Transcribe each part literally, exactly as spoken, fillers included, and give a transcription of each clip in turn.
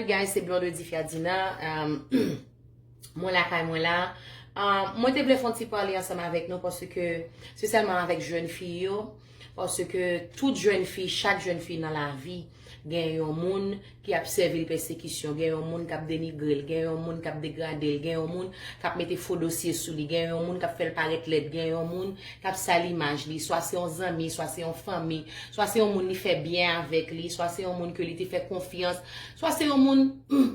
Guys, se Blondedy Ferdinand. Um, mwen lakay mwen la. Um, mwen te vle fè yon ti pale ansanm avèk nou paske se sèlman avèk jèn fi yo. Paske tout jèn fi, chak jèn fi nan lavi, gen yon moun ki ap sèvi l pèsekisyon, gen yon moun k ap denigre l, gen yon moun k ap degrade l, gen yon moun k ap mete fo dosye sou li, gen yon moun k ap fè l parèt lèd, gen yon moun k ap sal imaj li, swa se yon zanmi, swa se yon fanmi, swa se yon moun li fè byen avèk li, swa se yon moun ke li te fè konfyans, swa se yon moun,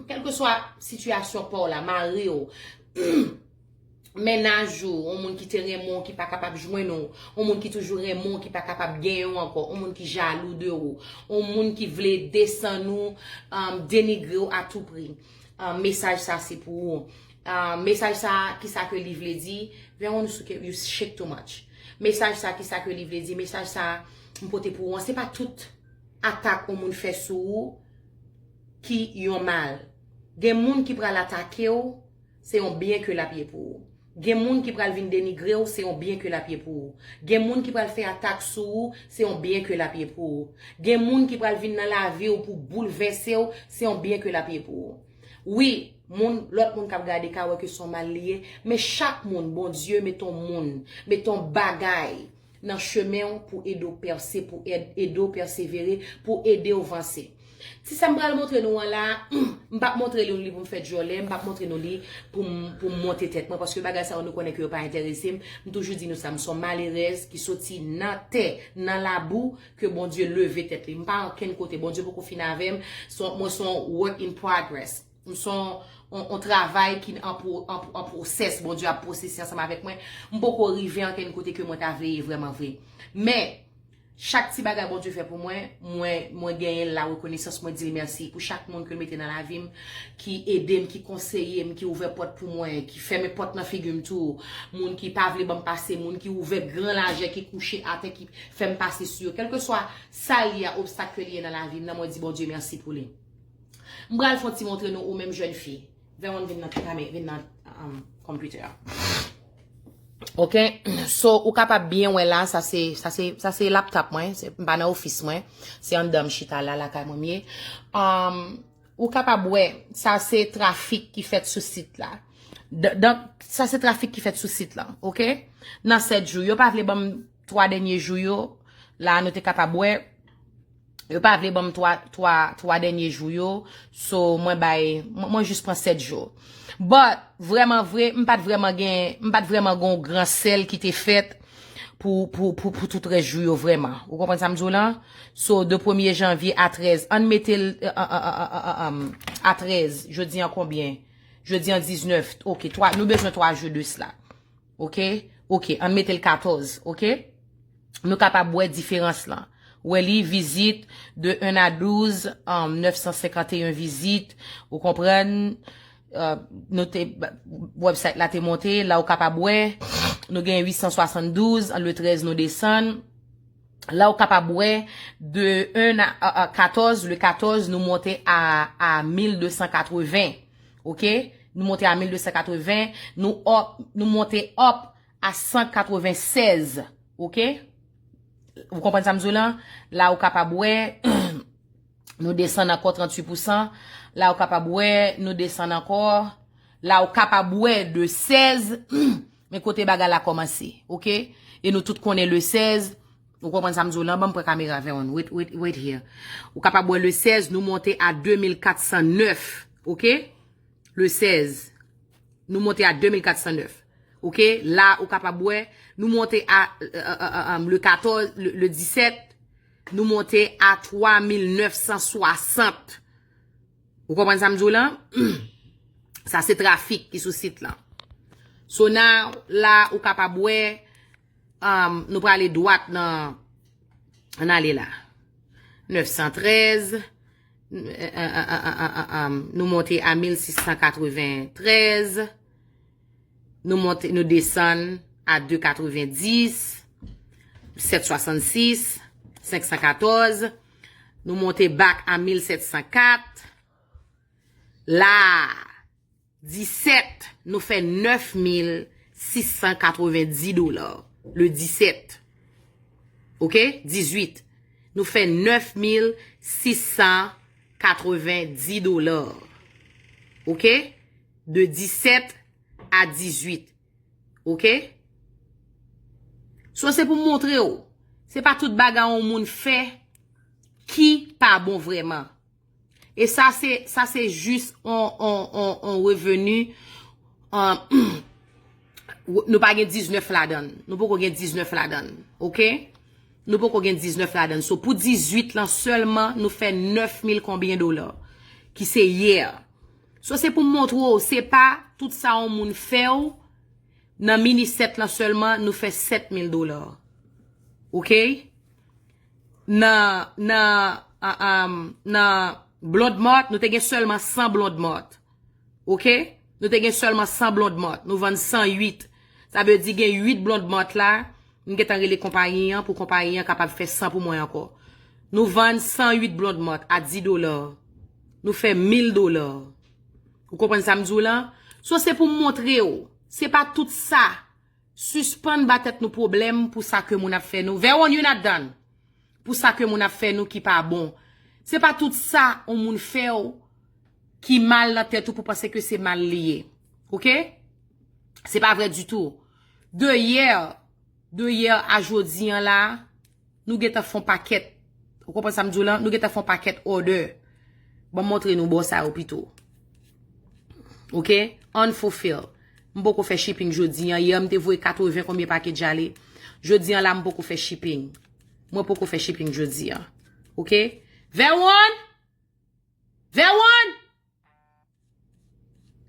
kèlkeswa sitiyasyon pa w la, mari w, mennaj ou, yon moun ki te renmen w, ki pa kapab jwenn ou, yon moun ki toujou renmen w, ki pa kapab genyen w ankò, yon moun ki jalou de ou, yon moun ki vle desann ou, um, denigre w a tou pri. Um, mesaj sa se pou ou. Um, mesaj sa, kisa ke li vle di? Veron, you shake too much. Mesaj sa, kisa ke li vle di? Mesaj sa, m pote pou ou an, se pa tout atak yon moun fè sou ou ki yon mal. Gen moun ki pral atake w, se yon byen ke l ap ye pou ou. Gen moun ki pral vin denigre w, se yon byen ke l ap ye pou ou. Gen moun ki pral fè atak sou ou, se yon byen ke l ap ye pou ou. Gen moun ki pral vin nan lavi w pou boulvèse w, se yon byen ke l ap ye pou ou. Wi, moun, lòt moun k ap gade ka wè ke se yon mal li ye, men chak moun, Bondye mete yon moun, mete yon bagay nan chemen w pou ede w pèse, pou ed- ede w pèsevere, pou ede w vanse. Ti sa m pral montre nou an la, m p ap montre nou li pou m fè djòlè, m p ap montre nou li pou m, pou m monte tèt mwen, paske bagay sa yo nou konnen ke yo pa enterese m. M toujou di nou sa, m se yon malerèz ki soti nan tè, nan labou, ke Bondye leve tèt li. M pa ankenn kote, Bondye poko fin avè m. Se yon- mwen se yon work in progress. M se yon, yon, yon travay ki an, pro- an, an pwosès, Bondye ap pwosese ansanm avèk mwen. M poko rive ankenn kote ke mwen ta vle ye vrèman vre. Men, chak ti bagay Bondye fè pou mwen, mwen, mwen genyen la rekonesans, mwen di l mèsi pou chak moun ke l mete nan lavi m, ki ede m, ki konseye m, ki ouvè pòt pou mwen, ki fèmen pòt nan figi m tou, moun ki pa vle ban m pase, moun ki ouvè gran lajè, ki kouche atè, ki fè m pase sou yo. Kèlkeswa sa l ye a, obstak ke l ye nan lavi m nan, mwen di Bondye mèsi pou li. M pral fè yon ti montre nou ou menm jèn fi. Veron, vin nan kame, vin nan um, computer. Ok, so ou kapab byen wè la, sa se, sa se, sa se laptop mwen, se, m pa nan ofis mwen, se anndan m chita la, lakay mwen m ye. Um, ou kapab wè, sa se trafik ki fèt sou sit la. D- Donk, sa se trafik ki fèt sou sit la, ok? Nan sèt jou, yo pa vle ban m twa dènye jou yo, la nou te kapab wè, yo pa vle ban m twa, twa, twa dènye jou yo, so mwen bay, mwen, mwen jis pran sèt jou. But, vrèman vre, m pa t vrèman gen, m pa t vrèman gen yon gran sèl ki te fèt pou, pou, pou, pou tout rès jou yo vrèman. Ou konprann sa m di w lan? So, de premye janvye a trèz, ann mete l, euh, euh, euh, euh, euh, euh, a trèz, jodi an konbyen? Jodi an diznèf, ok, twa, nou bezwen twa jou de sla. Ok? Ok, ann mete l katòz, ok? Nou kapab wè diferans lan. Wè li, vizit de un a douz, um, nèf san senkanteyen vizit, ou konprann? Euh, nou te, website la te monte, la ou kapab wè, nou gen uit san swasanndouz, le trèz nou desann. La ou kapab wè, de un a, a, a katòz, le katòz, nou monte a, a mil de san katreven, ok? Nou monte a mil de san katreven, nou up, nou monte up a san katrevensèz, ok? Ou konprann sa m di w lan? La ou kapab wè, nou desann ankò tranntuit pousan. La ou kapab wè, nou desann ankò. La ou kapab wè de sèz, men kote bagay la kòmanse, ok? E nou tout konnen le sèz, ou konprann sa m di w lan, ban m pran kamera, Veron, wait, wait, wait here. Ou kapab wè le sèz, nou monte a de mil kat san nèf, ok? Le sèz, nou monte a de mil kat san nèf, ok? La, ou kapab wè, nou monte a, euh, euh, euh, euh, le katòz, le, le disèt, nou monte a twa mil nèf san swasant. Ou konprann sa m di w lan? Sa se trafik ki sou sit lan. So now, la, ou kapab wè, um, nou prale dwat nan, ann ale la. Nèf san trèz, euh, euh, euh, euh, euh, euh, nou monte a mil sis san katreventrèz, nou monte, nou desann a de katrevendis, sèt swasannsis, senk san katòz, nou monte back a mil sèt san kat. La, disèt, nou fè nèf mil sis san katrevendis dola. Le disèt. Ok? Dizuit, nou fè nèf mil sis san katrevendis dola. Oke? De disèt a dizuit. Oke? So, se pou m montre w. Se pa tout bagay yon moun fè ki pa bon vrèman. E sa se, sa se jis on, on, on, on reveni, um, nou pa gen diznèf ladan l. Nou poko gen diznèf ladan l. Oke? Nou poko gen diznèf ladan l. So, pou dizuit lan sèlman, nou fè nèf mil konbyen dola? Ki se yè. So, se pou m montre w, se pa tout sa yon moun fè w, nan mini sèt lan sèlman, nou fè sèt mil dola. Oke? Nan, nan, a, a, nan Blonde Mart, nou te gen sèlman san Blonde Mart. Oke? Nou te gen sèlman san Blonde Mart. Nou vann san uit. Sa vle di gen uit Blonde Mart la. M gentan rele konpayi an pou konpayi an kapab fè san pou mwen ankò. Nou vann san uit Blonde Mart a dis dola. Nou fè mil dola. Ou konprann sa m di w lan? So, se pou m montre w. Se pa tout sa. Sispann ba tèt nou pwoblèm pou sa ke moun ap fè nou. Vè w on you not done. Pou sa ke moun ap fè nou ki pa bon. Se pa tout sa on moun fè w ki mal nan tèt ou pou panse ke se mal li ye. Oke? Se pa vrè ditou. De yè, de yè a jodi an la, nou gentan fè on pakèt. Ou konprann sa m di w lan? Nou gentan fè on pakèt òdè. Ban m montre nou bò sa yo pito. Oke? Unfulfill. M poko fè shipping jodi an. Yè m te voye katreven konbyen pakèt ale. Jodi an la, m poko fè shipping. Mwen poko fè shipping jodi an. Oke? Vè one! Vè one!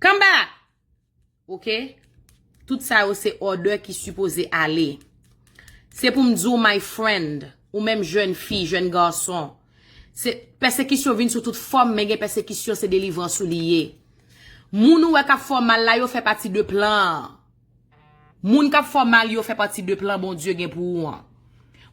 Come back! Oke? Tout sa yo se òdè ki sipoze ale. Se pou m di w, my friend, ou menm jèn fi, jèn gason, se, pèsekisyon vin sou tout fòm, men gen pèsekisyon, se delivrans ou li ye. Moun ou wè k ap fè w mal la, yo fè pati de plan an. Moun k ap fè w mal yo fè pati de plan Bondye gen pou ou an.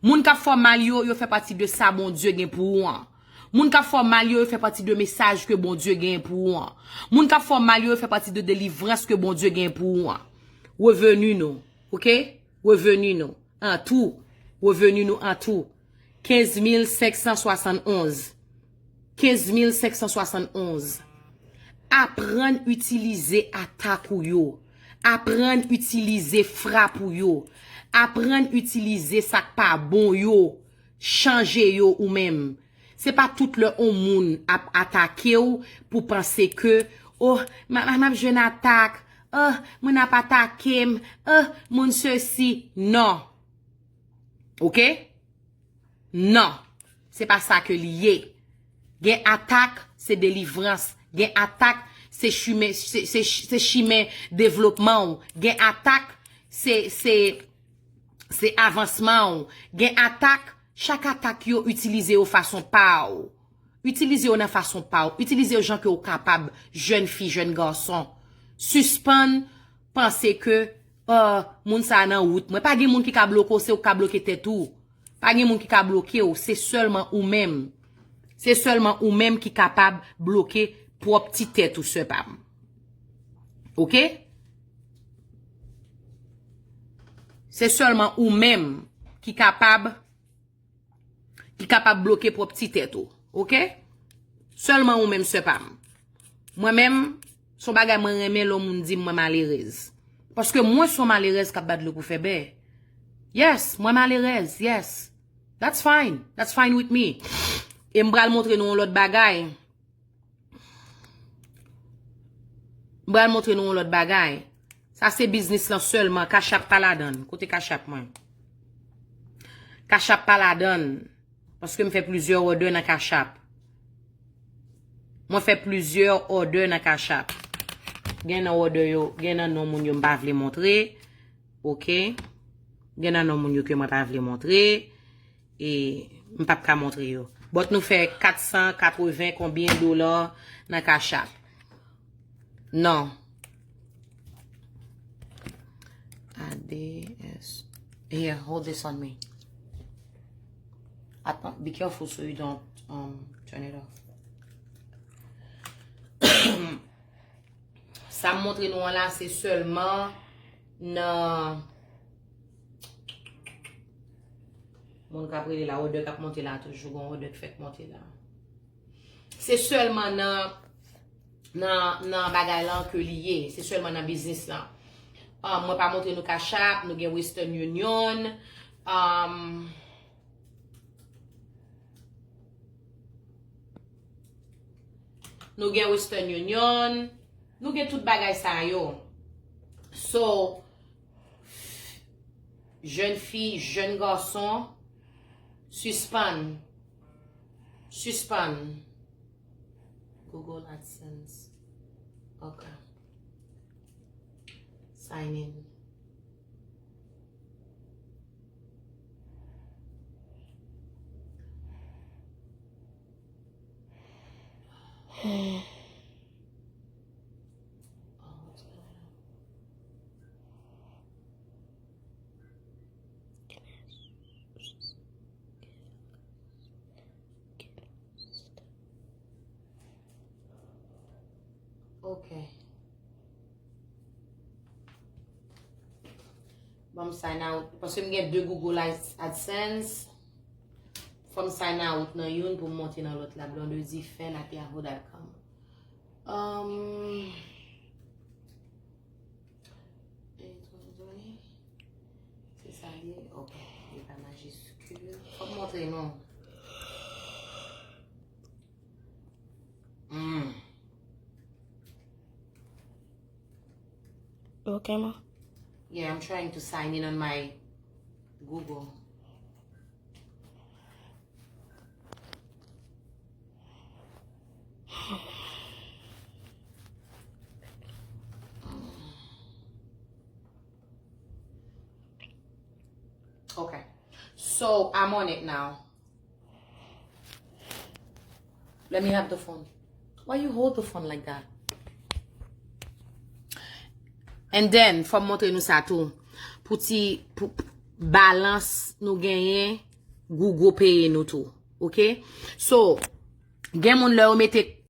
Moun k ap fè w mal yo, yo fè pati de sa Bondye gen pou ou an. Moun k ap fè w mal yo, yo fè pati de mesaj ke Bondye gen pou ou an. Moun k ap fè w mal yo, yo fè pati de delivrans ke Bondye gen pou ou an. Reveni nou, oke? Reveni nou an tou. Reveni nou an tou. Kenz mil senk san swasann onz. Kenz mil senk san swasann onz. Aprann itilize atak ou yo. Aprann itilize frap ou yo. Aprann itilize sa k pa bon yo. Chanje yo ou menm. Se pa tout lè on moun ap atake w pou panse ke, oh, m, m, m ap jwenn atak. Oh, moun ap atake m. Oh, moun sesi. Non. Oke? Non. Se pa sa ke li ye. Gen atak, se delivrans. Gen atak, se chimen, se, se, se chimen devlopman w. Gen atak, se, se, se avansman w. Gen atak, chak atak yo itilize yo fason pa w. Itilize yo nan fason pa w. Itilize yo jan ke w kapab, jèn fi, jèn gason. Sispann panse ke, oh, moun sa a nan wout mwen. Pa gen moun ki ka bloke w, se ou k ka bloke tèt ou. Pa gen moun ki ka bloke w, se sèlman ou menm. Se sèlman ou menm ki kapab bloke pwòp ti tèt ou, sè pa m. Oke? Se sèlman ou menm ki kapab, ki kapab bloke pwòp ti tèt ou. Oke? Sèlman ou menm, sè pa m. Mwen menm, se yon bagay mwen renmen lè yon moun di m mwen malerèz. Paske mwen se yon malerèz k ap bat dlo pou fè bè. Yes, mwen malerèz, yes. That's fine. That's fine with me. E m pral montre nou yon lòt bagay. M pral montre nou yon lòt bagay. Sa se biznis lan sèlman. Cash App pa ladan l. Kote Cash App mwen? Cash App pa ladan l. Paske m fè plizyè òdè nan Cash App. Mwen fè plizyè òdè nan Cash App. Gen nan òdè yo, gen nan non moun yo m pa vle montre. Oke. Gen nan non moun yo ke mwen pa vle montre. E m p ap ka montre yo. But nou fè kat san katreven konbyen dola nan Cash App? Non. A D S. Here, hold this on me. Attends, be careful so you don't, um, turn it off. Sa m montre nou an la, se sèlman nan moun k ap rele la, òdè k ap monte la, toujou gon òdè k fèk monte la. Se sèlman nan, nan, nan bagay lan ke li ye. Se sèlman nan biznis lan. Um, mwen pa montre nou Cash App, nou gen Western Union. Um, nou gen Western Union. Nou gen tout bagay sa yo. So, jèn fi, jèn gason, sispann. Sispann. Google AdSense. Ok. Sign in. Ok. Ban m sign out. Paske m gen de Google Ads- AdSense. Fò m sign out nan youn pou m monte nan lòt la. Blondedy Fan at yahoo dot com. Um, Se sa li ye? Ok. Li pa majiskil. Fò m montre nou. Mm. Ok, ma. Yeah, I'm trying to sign in on my Google. Okay. So I'm on it now. Let me have the phone. Why you hold the phone like that? And then, fò m montre nou sa tou. Pou ti, pou balans nou genyen, Google peye nou tou. Ok? So, gen moun lè yo mete